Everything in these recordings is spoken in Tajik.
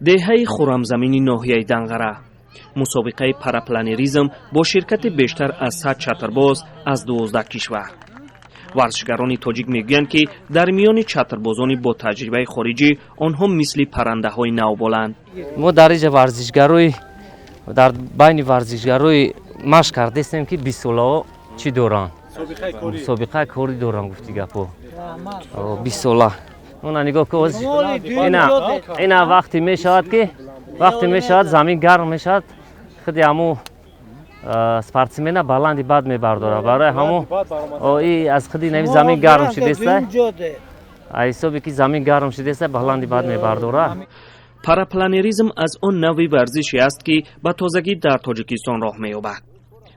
Деҳаи Хуррамзамини ноҳияи Данғара, мусобиқаи парапланеризм бо ширкати бештар аз 100 чатрбоз аз 12 кишвар. Варзишгарони тоҷик мегӯянд, ки дар миёни чатрбозони бо таҷрибаи хориҷӣ онҳо мисли паррандаҳои навболанд. Мо дар инҷа варзишгарои, дар байни варзишгарои машқ кардастем, ки 20-солаҳо чӣ доранд, собиқаи корӣ доранд. Гуфти гапо, 20-сола она нигоҳ ку. Ина вақте мешавад, замин гарм мешавад, худи ҳаму спортсмена баланди бад мебардорад. Барои ҳаму и аз худи нави замин гарм шудеста, ҳисоби ки замин гарм шудеста, баланди бад мебардорад. Парапланеризм аз он навъи варзише аст, ки ба тозагӣ дар Тоҷикистон роҳ меёбад.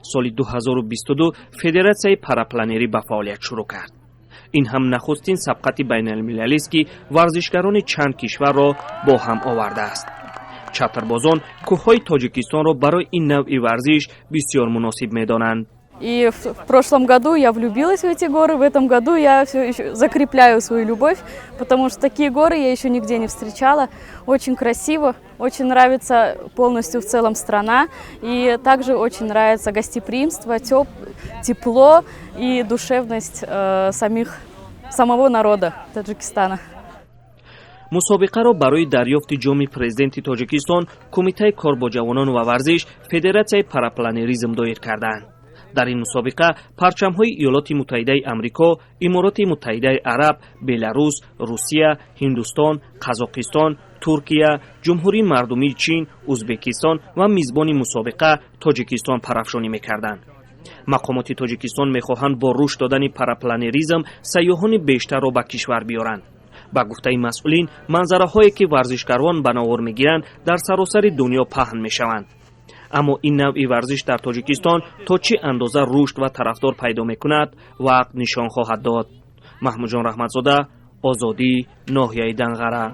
Соли 2022 федератсияи парапланерӣ ба фаъолият шурӯъ кард. Ин ҳам нахустин сабқати байналмилалист, ки варзишгарони чанд кишварро бо ҳам овардааст. Чатрбозон кӯҳҳои Тоҷикистонро барои ин навъи варзиш бисёр муносиб медонанд. И в прошлом году я влюбилась в эти горы, в этом году я все еще закрепляю свою любовь, потому что такие горы я еще нигде не встречала. Очень красиво, очень нравится полностью в целом страна, и также очень нравится гостеприимство, тепло и душевность самого народа Таджикистана. Мусобиқаро барои дарёфти ҷоми президенти Тоҷикистон, Кумитаи кор бо ҷавонон ва варзиш, Федератсияи парапланеризм доир карданд. Дар ин мусобиқа парчамҳои Иёлоти Муттаҳидаи Амрико, Имороти Муттаҳидаи Араб, Беларус, Русия, Ҳиндустон, Қазоқистон, Туркия, Ҷумҳурии Мардумии Чин, Ӯзбекистон ва мизбони мусобиқа Тоҷикистон парафшонӣ мекарданд. Мақомоти Тоҷикистон мехоҳанд бо рушд додани парапланеризм сайёҳони бештарро ба кишвар биёранд. Ба гуфтаи масъулин, манзараҳое ки варзишгарон ба навор мегиранд, дар саросари дунё паҳн мешаванд. Аммо ин навъи варзиш дар Тоҷикистон то чӣ андоза рушд ва тарафдор пайдо мекунад, вақт нишон хоҳад дод. Маҳмудҷон Раҳматзода, Озодӣ, ноҳияи Данғара.